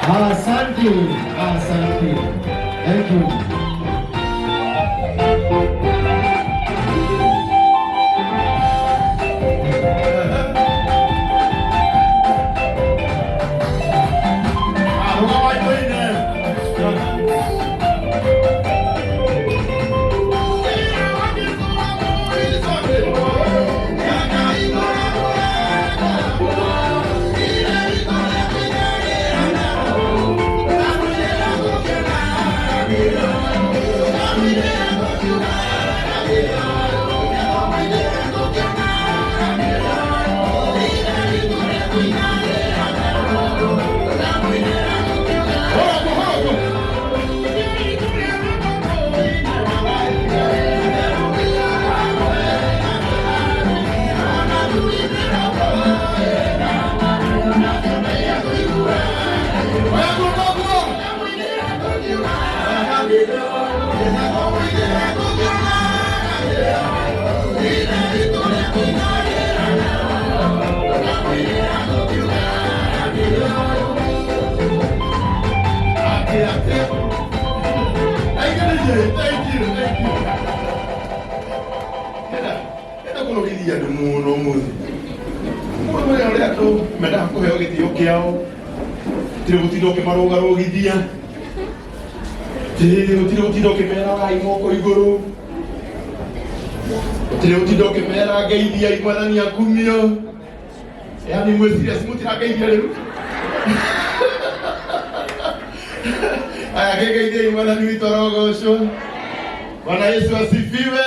Asante, asante. Thank you. Thank you, thank you. Hena, hena kũnogithia andũ mũno ũmũthĩ. Mũno ũrĩa ũrĩa andũ mendaga kũheo gĩtĩo kĩao. Gũtirĩ gũtinda ũkĩmarũgarũgithia. Gũtirĩ gũtirĩ gũtinda ũkĩmera wai moko igũrũ. Gũtirĩ gũtinda ũkĩmera ngeithiai mwathani akumio. Yaani mwĩ serious mũtirangeithia rĩu. Aya kĩgeithiai mwathani witũ arogocwo. Bwana Yesu asifiwe.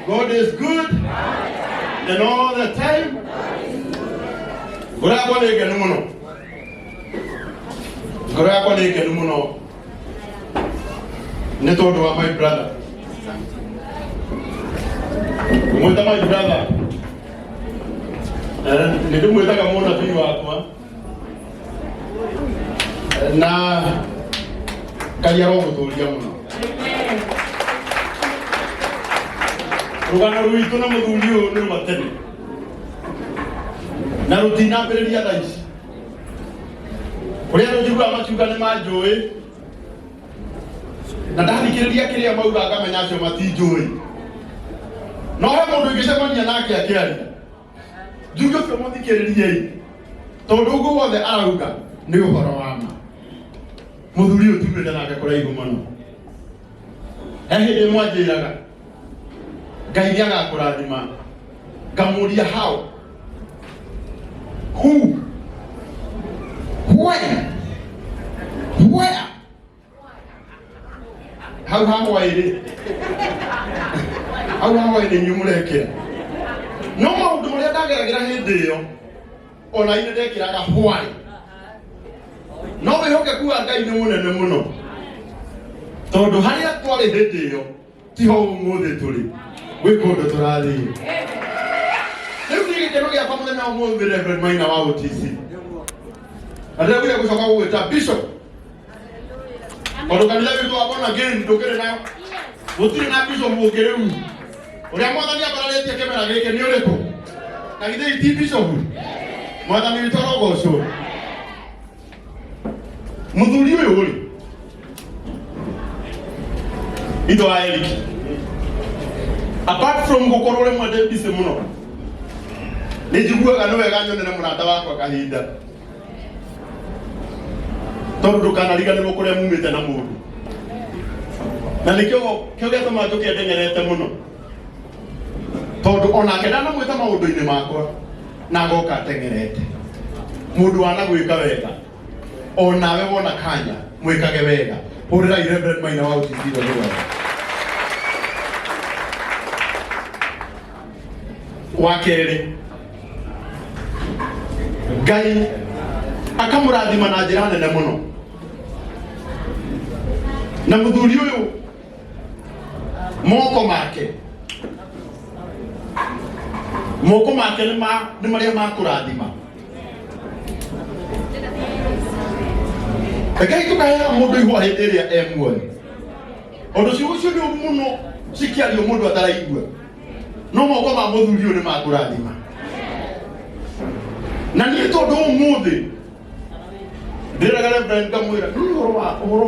God is good and all the time. Ngoro yakwa nĩ ngenu mũno. Ngoro yakwa nĩ ngenu mũno nĩ tondũ wa my brother. Ngũmwĩta my brother. Eh, nĩ ndĩmwĩtaga mũnabii wakwa na Ngai arogũtũria mũno. Rũgano rwitũ na mũthuri ũyũ nĩ rwa tene na rũtinambĩrĩria thaa ici. Kũrĩa andũ njiguaga makiuga nĩ manjũĩ na ndathikĩrĩria kĩrĩa mauga ngamenya acio matinjũĩ. No he mũndũ ingĩcemania nake akĩaria njuge ũcio mũthikĩrĩriei tondũ ũguo wothe arauga nĩ ũhoro wa ma. Mũthuri ũyũ tumĩte nake kũraihu mũno. He hĩndĩ ĩmwe anjĩraga Ngai nĩ agakũrathima, ngamũria how, who, when, where. Hau ha hwaĩ-rĩ, hau ha hwaĩ nĩ inyuĩ mũrekĩra. No maũndũ marĩa ndageragĩra hĩndĩ ĩyo ona inĩ ndekĩraga hwaĩ. No wĩhokeku wa Ngai nĩ mũnene mũno, tondũ harĩa twarĩ hĩndĩ ĩyo tiho ũmũthĩ tũrĩ, gwĩ kũndũ tũrathiĩ. Rĩu niĩ gĩkeno gĩakwa mũthenya wa ũmũthĩ Reverend Maina wa OTC, na ndĩraugire gũcoka gũgwĩta bishop tondũ kanitha witũ wa born again ndũkĩrĩ na gũtirĩ na bishop ũngĩ rĩu. Ũrĩa mwathani ambararĩtie kĩmera gĩkĩ nĩ ũrĩkũ? Na githĩ ti bishop? Mwathani witũ arogocwo. Mũthuri ũyũ rĩ, ithe wa Eric, apart from gũkorwo rĩmwe ndĩ busy mũno, nĩ njiguaga nĩ wega nyonere mũrata wakwa kahinda, tondũ ndũkanariganĩrwo kũrĩa mumĩte na mũndũ. Na nĩkĩo kĩo gĩatũma njũke ndeng'erete mũno, tondũ onake ndanamwĩta maũndũ-inĩ makwa na agoka ateng'erete. Mũndũ wanagwĩka wega onawe wona kanya mwĩkage wega. Hũrĩrai Reverend Maina wa OTC rũhĩ rwake. Wa kerĩ, Ngai akamũrathima na njĩra nene mũno. Na mũthuri ũyũ moko make, moko make nĩ nĩ marĩa ma kũrathima. Rekei tũkaheaga mũndũ ihũa hĩndĩ ĩrĩa e muoyo. Ũndũ ciugo icio nĩ ũru mũno cikĩario mũndũ ataraigua. No moko ma mũthuri ũyũ nĩ ma kũrathima. Na niĩ tondũ ũmũthĩ Ndĩraga Reverend ngamwĩra nĩ ũhoro wa ũhoro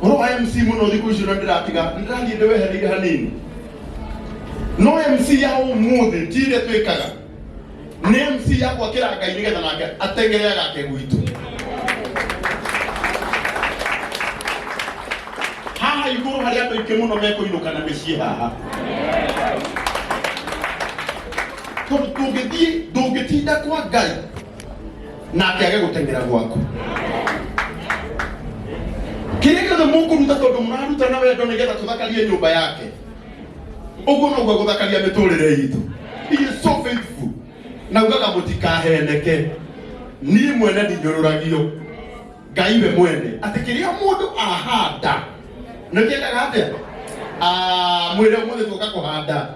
ũhoro wa MC mũno thikũ icio na ndĩratiga ndĩrathiĩ ndĩwehereire hanini. No MC ya ũmũthĩ ti ĩrĩa twĩkaga, nĩ MC ya gwakĩra Ngai nĩgetha nake ateng'ere agake gwitũ. Haha igũrũ harĩ andũ aingĩ mũno mekũinũka na mĩciĩ haha, tondũ tũngĩthiĩ ndũngĩtinda kwa Ngai nake age gũteng'era gwaku. Kĩrĩa gĩothe mũkũruta, tondũ mũraruta na wendo nĩgetha tũthakarie nyũmba yake, ũguo noguo gũthakaria mĩtũrĩre itũ. He is so faithful. Na ugaga mũtikaheneke, niĩ mwene ndinyũrũragio. Ngai we mwene atĩ kĩrĩa mũndũ ahanda nĩkĩendaga atĩa. Ah, mwĩre ũmũthĩ tũka kũhanda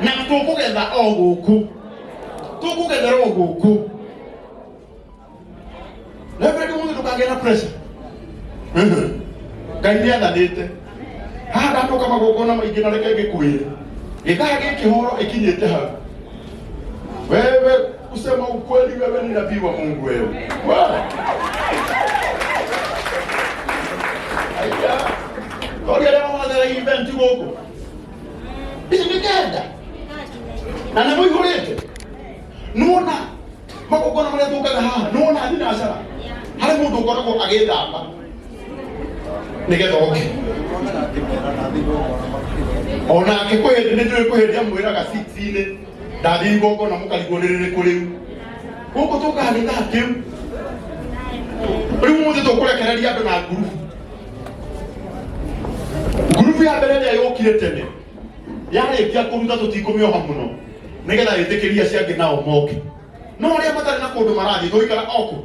na tũkũgetha o gũkũ, tũkũgethera o gũkũ. Reverend, ũmũthĩ ndũkagĩe na pressure. Ngai nĩ athanĩte haha ndatoka magongona maingĩ, na reke ngĩkwĩre gĩthaa gĩkĩ horo ĩkinyĩte hau. Wewe kusema ukweli, wewe ni nabii wa Mungu wewe. Wewe. Aya. Tori arĩa mamathera event gũkũ. Ici nĩ kenda. Na nĩ mũihũrĩte. Nĩwona magongona marĩa tũkaga haha, nĩwona thinacara. Harĩ mũndũ ũkoragwo agĩthamba nĩgetha oke. Onake kwĩ hĩndĩ nĩ njũĩ kwĩ hĩndĩ amwĩraga six-inĩ ndathiĩ igongona mũkarigwo nĩ rĩrĩkũ rĩu. Gũkũ tũkaga gĩthaa kĩu. Rĩu ũmũthĩ tũkũrekereria andũ na ngurubu. Ngurubu ya mbere ĩrĩa yũkire tene yarĩkia kũruta tũtikũmĩoha mũno nĩgetha ĩtĩkĩrie acio angĩ nao moke. No arĩa matarĩ na kũndũ marathiĩ tũikara o kũ.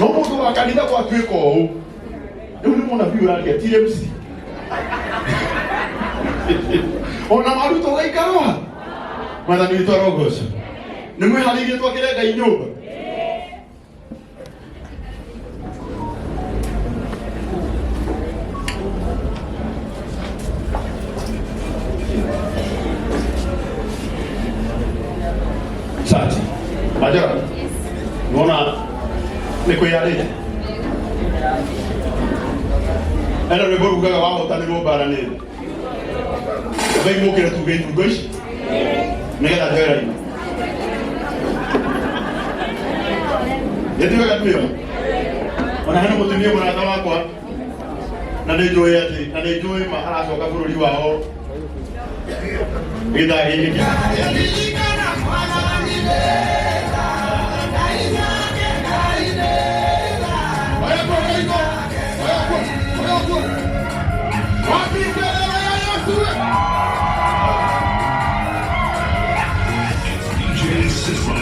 No mũndũ wa kanitha gwatuĩka ũũ, rĩu nĩ mũnabii ũraria ti MC. Ona maruta ũgaikara ha. Mwathani witũ arogocwo. Nĩ mwĩharĩirie twakĩre Ngai nyũmba? Sati. Majora. Nona nĩ kwĩyarĩte. Ena rwĩmbo rugaga wahotanĩrwo mbara nĩ thĩ. Ngai mũkĩre tuge ibungo ici nĩgetha njoe raini. Nĩ wega twĩyo. Ona hena mũtumia mũrata wakwa na nĩ njũĩ atĩ na nĩ njũĩ ma aracoka bũrũri wao gĩthaa gĩkĩ kĩa. Oya kuo, Ngai, oya kuo, oya kuo. Wapi kelele ya Yesu? DJ Sismo.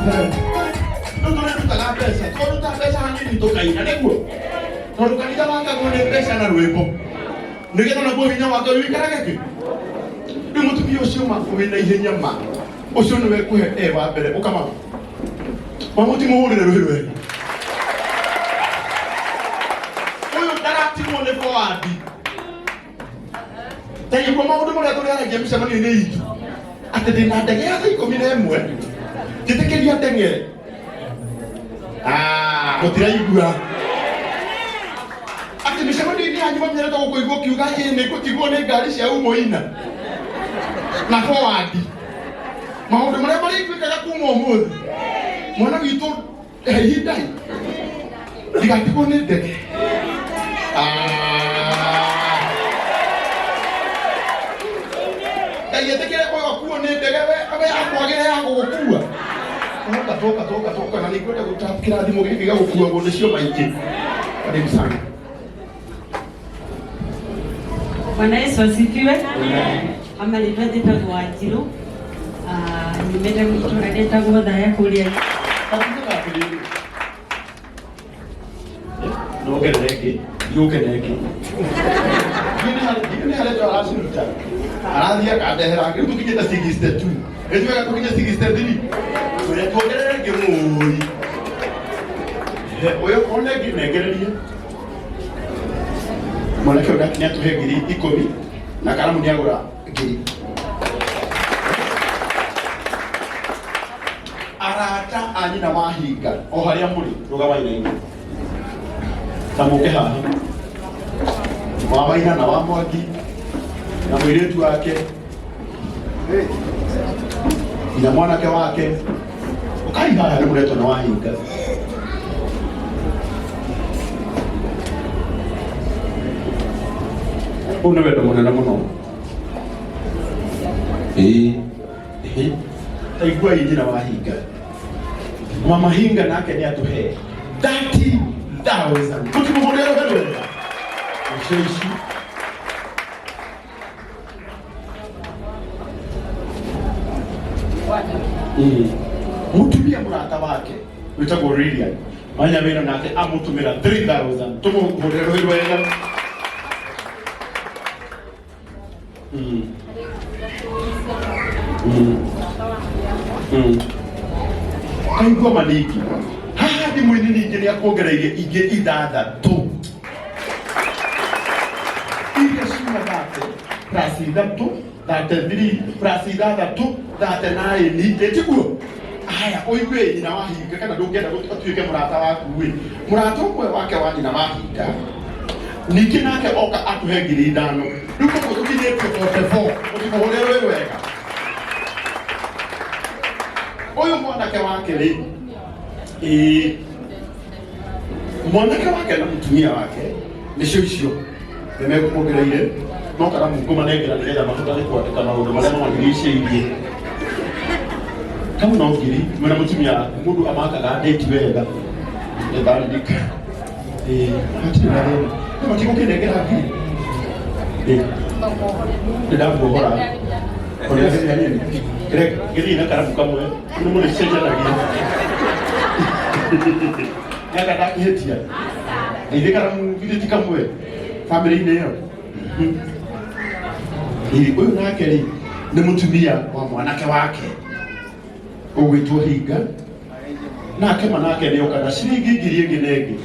Asante. Rĩu tũrĩrutaga mbeca, twaruta mbeca hanini tũkaina nĩguo, tondũ kanitha wakagwo nĩ mbeca na rwĩmbo nĩgetha naguo hinya wake ũikarage kĩ. Rĩu mũtumia ũcio ma wĩna ihenya ma ũcio nĩwe kũhe e wa mbere ũkama mamũtimũhũrĩre rũhĩ rwega. Ũyũ ndaratigwo nĩ forward taigua maũndũ marĩa tũrĩaragia mĩcemanio-inĩ itũ atĩ ndĩna ndege ya thaa 11 njĩtĩkĩria ndeng'ere. Ah, mũtiraigua atĩ mĩcemanio-inĩ yanyu mamenyerete gũkũigua ũkiuga ĩ nĩ ngũtigwo nĩ ngari cia umoina na forward maũndũ marĩa marĩiguĩkaga kuma ũmũthĩ mwana witũ he ihinda ĩ ndigatigwo nĩ ndege. Ah. Ngai etĩkĩre ũyũ akuo nĩ ndege we akwagĩre ya gũgũkua. Toka toka toka toka na nĩngwenda gũta kĩrathimo gĩkĩ gĩa gũkuagwo nĩcio maingĩ. Karibu sana. Bwana Yesu asifiwe. Ama rĩtwa njĩtagwo Wanjirũ. Ah, nyumĩte itũũra rĩtagwo Thaya kũrĩa. Nongerere ĩngĩ yũke na ĩngĩ nĩ harĩa araciruta arathiĩ akandehera rĩu tũkinyĩte 62 ĩtuĩka tũkinye 63 tũrĩa tuongerere ĩngĩ mũi ũyũ one ĩngĩ nengererie mwanake ũyũ nake nĩatũhe 10,000 na karamu nĩagũra ngiri. Arata a nyina wa hinga o harĩa mũrĩ rũgamai na igũrũ ta mũke haha wa Maina na wa Mwangi na mũirĩtu wake nginya mwanake wake ũkai haha nĩ mũretwo na wahinga. Ũyũ nĩ wendo mũnene mũno. Ĩĩ ĩhĩ taiguai nyina wa hinga mama hinga nake nĩ atũhe 30,000 tũtimũhũrĩre rũhĩ rwega icio ici. Mutumia mũrata wake wĩtagwo Lilian manya wĩra nake amũtũmĩra 3000 tũmũhũrĩre rũhĩ rwega. Kaigua maningĩ haha thimũ-inĩ ningĩ nĩ akuongereirie ingĩ ithathatũ iria ciuma thate plus ithatũ 33 plus ithathatũ 39 ĩtiguo. Aya ũigue nyina wa hinga kana ndũngĩenda atuĩke mũrata waku ĩ mũrata ũmwe wake wa nyina wa hinga ningĩ nake oka atũhe 5,000 rĩu koguo tũkinyĩtie 44 ũtimũhũrĩre rwĩ rwega. Ũyũ mwanake wake rĩ ĩĩ mwanake wake na mũtumia wake nĩcio icio nĩ mekũmongereire no karamu ngũmanengera nĩgetha mahotane kwandĩka maũndũ marĩa mamarigicĩirie kau no ngiri mwĩna mũtumia waku mũndũ amakaga ndĩti wega nĩndaririka ĩĩ hatirĩ na thĩna no matigũkĩnengera ngiri ĩĩ nĩndamuohora onengeria nini gĩthiĩ na karamu kamwe nĩ mũrĩcenjanagia nĩanga ndakĩhĩtia ithe karamu githĩ ti kamwe bamĩrĩ-inĩ ĩyo. Ĩĩ, ũyũ nake rĩ nĩ mũtumia wa mwanake wake ũgwĩtwo hinga nake manake nĩoka na ciringi ngiri ĩngĩ na ĩngĩ.